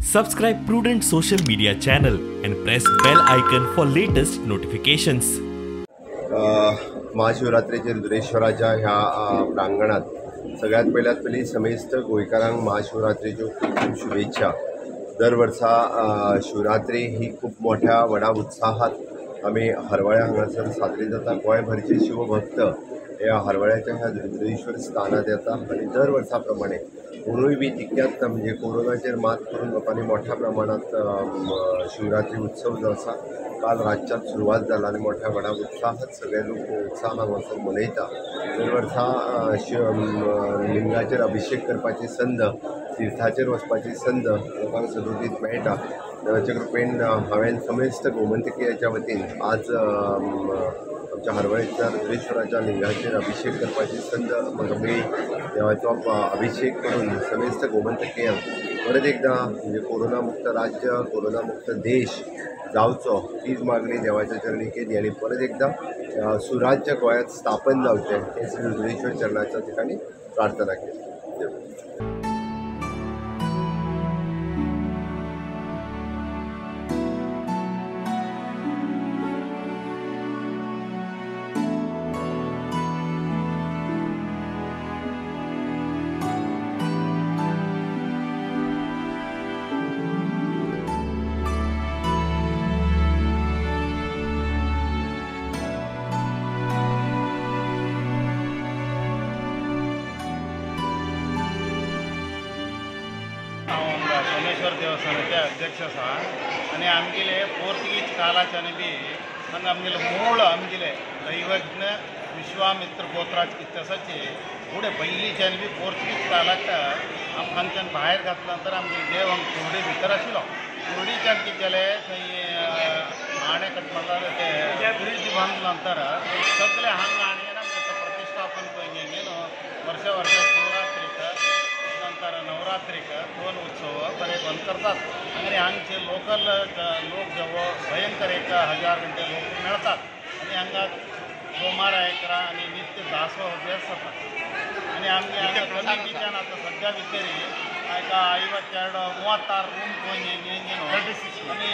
Subscribe Prudent social media channel and press bell icon for latest notifications. महाशिवरात्रेचे रुद्रेश्वराच्या ह्या प्रांगणात सगळ्यात पयल्यात पयलीं समेस्त गोंयकारांक महाशिवरात्रेच्यो खूब खूब शुभेच्छा. दर वर्सा शिवरात्री ही खूब मोठ्या व्हडा उत्साहात आमी हरवळ्या हांगासर साजरी जाता. गोंयभरचे शिवभक्त ह्या हरवळ्याच्या ह्या रुद्रेश्वर स्थानात येता आनी दर वर्सा प्रमाणे अंदूय बी तितक्याच म्हणजे कोरोनाचेर मात करून लोकांनी मोठ्या प्रमाणात शिवरात्री उत्सव जो आसा काल रातच्यान सुरवात जाला आनी मोठ्या व्हडा उत्साहात सगळे लोक उत्साह हांगासर मनयता. दर वर्सा लिंगाचेर अभिशेक करपाची संद, तिर्थाचेर वचपाची संद लोकांक सदोदीत मेळटा. देवाच्या कृपेन हांवें समेस्त गोमंतकीयाच्या वतीन आज आमच्या हरवळेच्या रुद्रेश्वराच्या लिंगाचेर अभिशेक करपाची संद म्हाका मेळ्ळी. देवाचो अभिशेक करून समेस्त गोमंतकीयांक परत एकदां म्हणजे कोरोना मुक्त राज्य, कोरोना मुक्त देश जावचो हीच मागणी देवाच्या चरणी केली आनी परत एकदां सुराज्य गोंयांत स्थापन जावचें हे श्री रुद्रेश्वर चरणाच्या ठिकाणी प्रार्थना केली. सोमेश्वर देवस्थानाचे अध्यक्ष आसा आनी आमगेले पोर्तुगीज कालाच्यान बी हांगा आमगेले मूळ आमगेले दैवज्ञ विश्वामित्र गोत्राज कितें आसाचे फुडें पयलींच्यान बी पोर्तुगीज कालाक आमकां हांगच्यान भायर घातला नंतर आमगेले देव हांगा कुर्डी भितर आशिल्लो. कुर्डीच्यान कितें जालें थंय आणेकट म्हणल्यार ते ब्रिज बांदले नंतर सगळे हांगा आनी प्रतिष्ठापन पळय न्हू वर्सा वर्सा शिवरात्रीक नंतर नवरात्रीक दोन उत्सव बरे बंद करतात आनी हांगचे लोकल लोक जवळ भयंकर 1000 घंटे लोक मेळतात आनी हांगा सोमार एकरा आनी नित्य दासोह अभ्यास जाता. आनी आमगे हांगा कमिटीच्यान आतां सद्या भितरी एका 52 36 रूम पळय आनी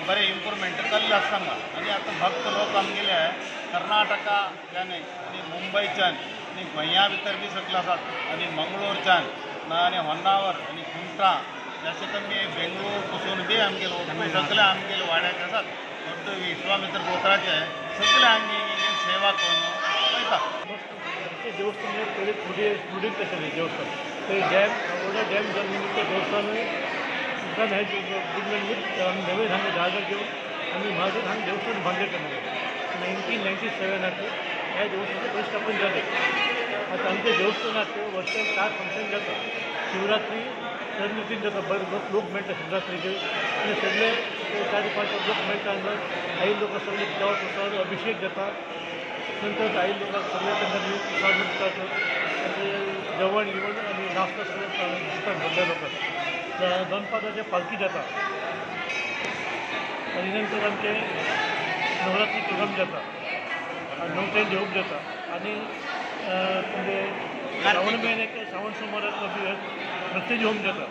बरें इम्प्रुवमेंट केल्लें आसा हांगा. आनी आतां भक्त लोक आमगेले कर्नाटकाच्यान आनी मुंबयच्यान आनी गोंया भितर बी सगळे आसात आनी मंगळूरच्यान आनी होन्नावर आनी कुमटा जशें कमी बेंगळूर पसून बी आमगे लोक सगळे आमगेले वाड्याचे आसात. दೊಡ್ಡ विश्वामित्र गोत्राचे सगळे हांगे सेवा करून वयता. देवस्थान पयलीं फुडें आशिल्लें देवस्थान ते डॅम व्हडलो डॅम जाल्ले निमित्त देवस्थानूय उपरांत हें बुडले निमित्त आमी नवें हांगा जागर घेवन आमी म्हाजन हांगा देवस्थान बांदलें. 1997 ह्या देवस्थानाचें प्रतिष्ठापन जालें. आतां आमच्या देवस्थानात वर्साक 4 फंक्शन जाता. शिवरात्री चंद्रतीन जाता, बरे लोक मेळटा शिवरात्रीचे आनी सगळे 4-5 लोक मेळटा. आई लोक सगळे देवा प्रसाद अभिशेक जाता. नंतर आई लोकांक सगळे तांकां प्रसाद दितात, जेवण गिवण आनी नाश्ता सगळे दितात व्हडल्या लोकांक. दनपाराचे पालखी जाता आनी नंतर आमचे नवरात्री प्रोग्राम जाता, 9 टायम जेवप जाता. आनी म्हणजे श्रावण म्हयन्याक श्रावण सोमाराक मृत्युंजय होम जाता.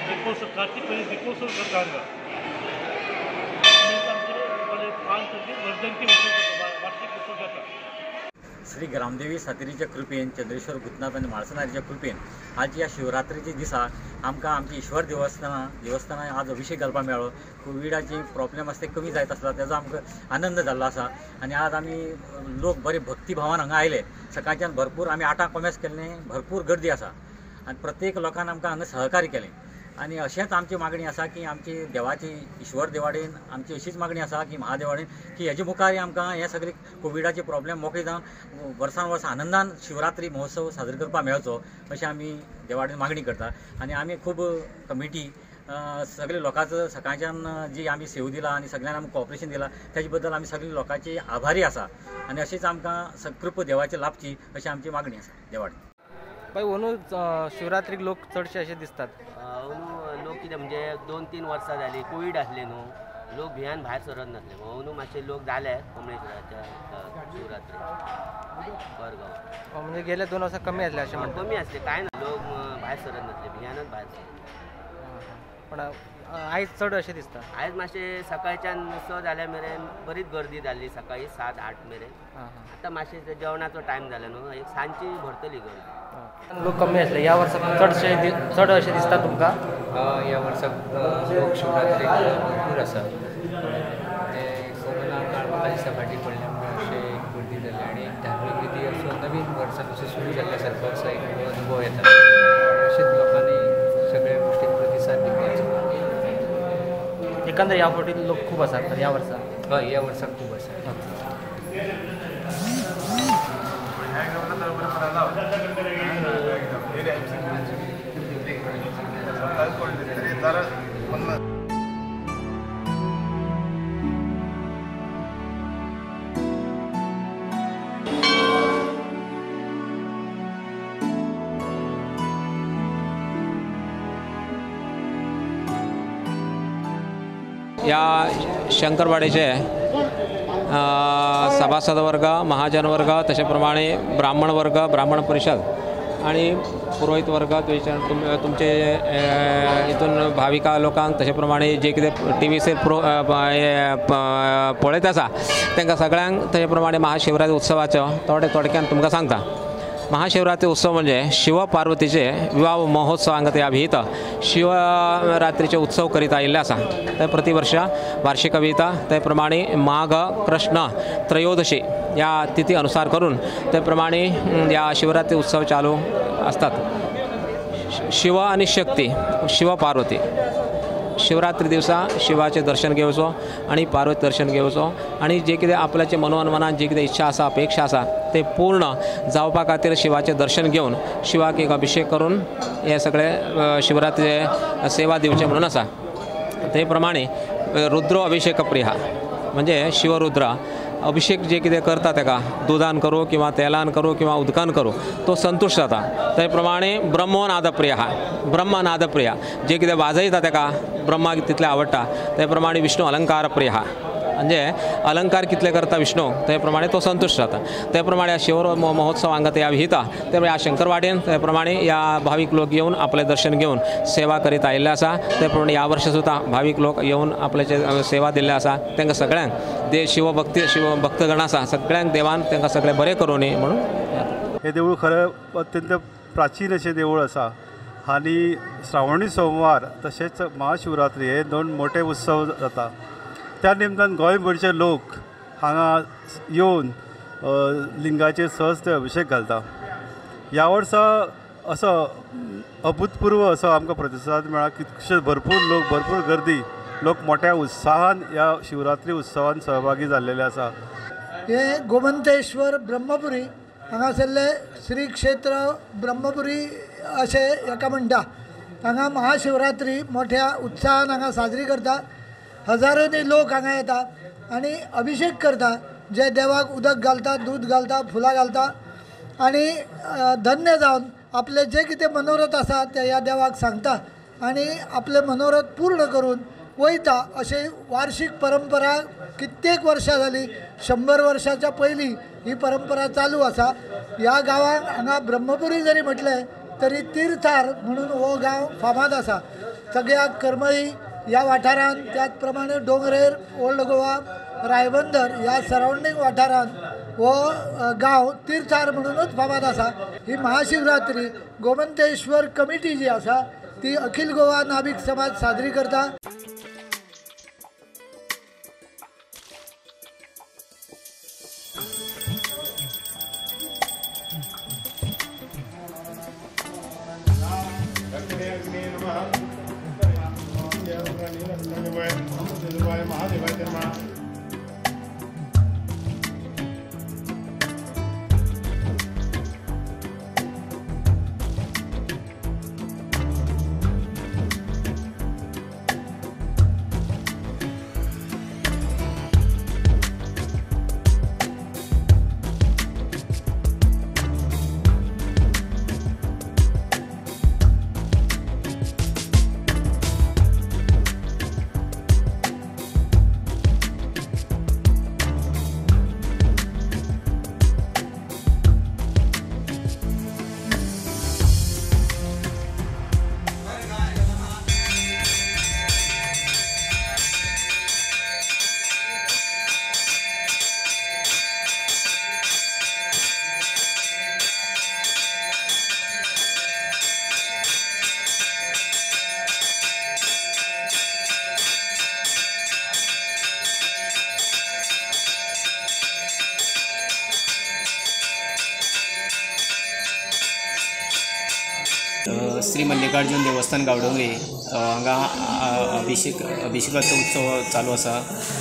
दीपोत्सव कार्तीक म्हयन्याक दीपोत्सव करता हांगा. आनी आमचे 5 तारखेक वर्धंती उत्सव जाता, वार्षिक उत्सव जाता. श्री ग्रामदेवी सातेरीच्या कृपेन, चंद्रेश्वर भूतनाथ आनी म्हाळसानारीच्या कृपेन आज ह्या शिवरात्रीच्या दिसा आमकां आमची ईश्वर देवस्थानां आज अभिशेक घालपाक मेळ्ळो. कोविडाची प्रॉब्लेम आसा ते कमी जायत आसला तेजो आमकां आनंद जाल्लो आसा. आनी आज आमी लोक बरे भक्तिभावान हांगा आयले. सकाळच्यान भरपूर आमी 8 कोमेस केल्लें, भरपूर गर्दी आसा आनी प्रत्येक लोकान आमकां हांगा सहकार्य केलें. आनी अशेंच आमची मागणी आसा की आमची देवाची ईश्वर देवाडेन आमची अशीच मागणी आसा की महादेवाडेन की हेजे मुखार आमकां हे सगळे कोविडाचे प्रॉब्लेम मोकळे जावन वर्सान वर्स आनंदान शिवरात्री महोत्सव साजरो करपाक मेळचो अशें आमी देवाडेन मागणी करता. आनी आमी खूब कमिटी सगळे लोकांचो सकाळच्यान जी आमी सेवा दिला आनी सगळ्यांनी आमकां कॉपरेशन दिला तेजे बद्दल आमी सगळे लोकांचे आभारी आसा. आनी अशीच आमकां कृपा देवाची लाभची अशी आमची मागणी आसा देवाडेन. बाय अंदू शिवरात्रीक लोक चडशे अशे दिसतात. अंदू लोक कितें म्हणजे 2-3 वर्सां जालीं कोवीड आसलें न्हू, लोक भियान भायर सरत नासले. अंदू मातशे लोक जाले कमळेश्वराच्या शिवरात्रेक. म्हणजे गेल्या 2 वर्सां कमी आसले अशें म्हणटा? कमी आसले, कांय ना, लोक भायर सरनासले, भियानच भायर सरले. पण आयज चड अशें दिसता. आयज मातशें सकाळच्यान 6 जाल्या मेरेन बरीच गर्दी जाल्ली, सकाळी 7-8 मेरेन. आतां मातशें जेवणाचो टायम जालो न्हू, एक सांजची भरतली गर्दी. लोक कमी आसले ह्या वर्सा, चडशे चड अशें दिसता तुमकां? ह्या वर्सा लोक शिवरात्रेक भरपूर आसा. ते कोरोना काळ म्हाका दिसता फाटीं पडल्या मुळे अशें गर्दी जाली आनी एक धार्मीक विधी असो नवीन वर्सान असो सुरू जाल्ल्या सारको असो एक अनुभव येता. अशेंच लोकांनी सगळ्या गोश्टीक प्रतिसाद दिवपाचो. एकंदर ह्या फावटी लोक खूब आसात तर ह्या वर्सा? हय, ह्या वर्सा खूब आसा. या शंकरवाडीचे सभासद वर्ग, महाजन वर्ग, तशे प्रमाणे ब्राह्मण वर्ग, ब्राह्मण परिषद आणि पुरोहित वर्ग, तुमचे हितून भाविका लोकांक तशे प्रमाणे जे कितें टीव्हीचेर पळयत आसा तांकां सगळ्यांक तशे प्रमाणे महाशिवरात्री उत्सवाचो थोडे थोडक्यान तुमकां सांगता. महाशिवरात्री उत्सव म्हणजे शिव पार्वतीचे विवाह महोत्सव हांगा ते अभिहित शिवरात्रीचे उत्सव करीत आयिल्ले आसा. ते प्रतिवर्षा वार्षिक अभिहिता ते प्रमाणे माघ कृष्ण त्रयोदशी या तिथी अनुसार करून ते प्रमाणे या शिवरात्री उत्सव चालू असतात. शिव आणि शक्ती, शिव पार्वती, शिवरात्री दिवसा शिवाचे दर्शन घेवचो आणि पार्वती दर्शन घेवचो आणि जे कितें आपल्याचे मनोमनान जे कितें इच्छा आसा, अपेक्षा आसा ते पूर्ण जावपा खातीर शिवाचें दर्शन घेवन शिवाक एक अभिषेक करून हे सगळे शिवरात्री सेवा दिवचे म्हणून आसा. ते प्रमाणे रुद्र अभिषेक प्रिया म्हणजे शिवरुद्र अभिषेक जे कितें करता ताका दुदान करूं किंवा तेलान करूं किंवा उदकान करूं तो संतुश्ट जाता. ते प्रमाणे ब्रह्मनादप्रिय, ब्रह्मनादप्रिय जे कितें वाजयता ताका ब्रह्माक तितलें आवडटा. ते प्रमाणे विष्णु अलंकारप्रिय म्हणजे अलंकार कितले करता विष्णु ते प्रमाणे तो संतुश्ट जाता. ते प्रमाणे शिवर महोत्सव हांगा ते अभिहिता. ते ह्या शंकरवाडीन ते प्रमाणे ह्या भावीक लोक येवन आपलें दर्शन घेवन सेवा करीत आयिल्ले आसा. ते प्रमाणे ह्या वर्सा सुद्दां भावीक लोक येवन आपल्याचे सेवा दिल्ले आसा. तांकां सगळ्यांक दे शिवभक्ती शिवभक्तगण आसा सगळ्यांक देवान तांकां सगळें बरें करूं न्ही म्हणून. हें देवूळ खरें अत्यंत प्राचीन अशें देवूळ आसा आनी श्रावणी सोमवार तशेंच महाशिवरात्री हे दोन मोठे उत्सव जाता. त्या निमतान गोंयभरचे लोक हांगा येवन लिंगाचेर सहज ते अभिषेक घालता. ह्या वर्सा असो अभूतपूर्व असो आमकां प्रतिसाद मेळ्ळा. कितकेशे भरपूर लोक, भरपूर गर्दी, लोक मोठ्या उत्साहान ह्या शिवरात्री उत्सवान सहभागी जाल्लेले आसा. हे गोमंतेश्वर ब्रह्मपुरी हांगासरले श्री क्षेत्र ब्रह्मपुरी अशें हेका म्हणटा. हांगा महाशिवरात्री मोठ्या उत्साहान हांगा साजरी करता. हजारांनी लोक हांगा येता आनी अभिषेक करता, जे देवाक उदक घालता, दूद घालता, फुलां घालता आनी धन्य जावन आपले जे कितें मनोरथ आसा ते ह्या देवाक सांगता आनी आपले मनोरथ पूर्ण करून वयता. अशें वार्षिक परंपरा कित्येक वर्सां जाली, 100 वर्सांच्या पयलीं ही परंपरा चालू आसा. ह्या गांवांत हांगा ब्रह्मपुरी जरी म्हटलें तरी तीर्थार म्हणून हो गांव फामाद आसा. सगळ्या करमळी ह्या वाठारांत, त्याच प्रमाणे डोंगरेर, ओल्ड गोवा, रायबंदर ह्या सरावंडींग वाठारांत हो गांव तीर्थार म्हणूनच फामाद आसा. ही महाशिवरात्री गोमंतेश्वर कमिटी जी आसा ती अखिल गोवा नाभिक समाज साजरी करता. श्री मल्लिकार्जुन देवस्थान गांवडोंगरी हांगा अभिषेकाचो उत्सव चालू आसा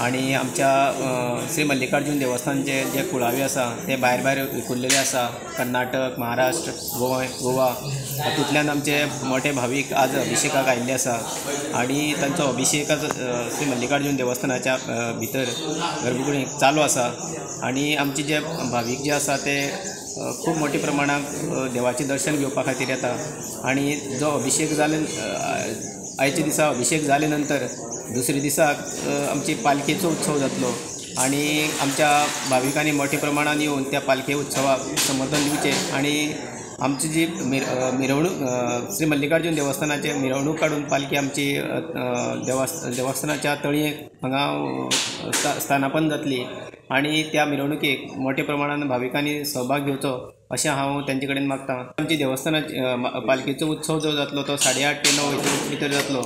आनी आमच्या श्री मल्लिकार्जुन देवस्थानचे जे कुळावी आसा ते भायर भायर विकुल्लेले आसा. कर्नाटक, महाराष्ट्र, गोंय, गोवा हातूंतल्यान आमचे मोठे भावीक आज अभिषेकाक आयिल्ले आसा आनी तांचो अभिषेकाचो श्री मल्लिकार्जुन देवस्थानाच्या भितर गर्भकुडींत चालू आसा आनी आमचे जे भावीक जे आसा ते खूब मोठ्या प्रमाणांत देवाचें दर्शन घेवपा खातीर येता आनी जो अभिषेक जाले आयच्या दिसा अभिषेक जाले नंतर दुसरे दिसाक आमची पालखेचो उत्सव जातलो आनी आमच्या भाविकांनी मोठ्या प्रमाणान येवन त्या पालखे उत्सवाक समर्थन दिवचें आनी आमची जी मिरवणूक श्री मल्लिकार्जुन देवस्थानाचे मिरवणूक काडून पालखी आमची देवस्थानाच्या तळयेक हांगा स्थानापन्न जातली आनी त्या मिरवणुकेक मोठ्या प्रमाणान भाविकांनी सहभाग घेवचो अशें हांव तांचे कडेन मागता. आमची देवस्थानाची पालखेचो उत्सव जो जातलो तो 8:30 ते 9 भितर जातलो.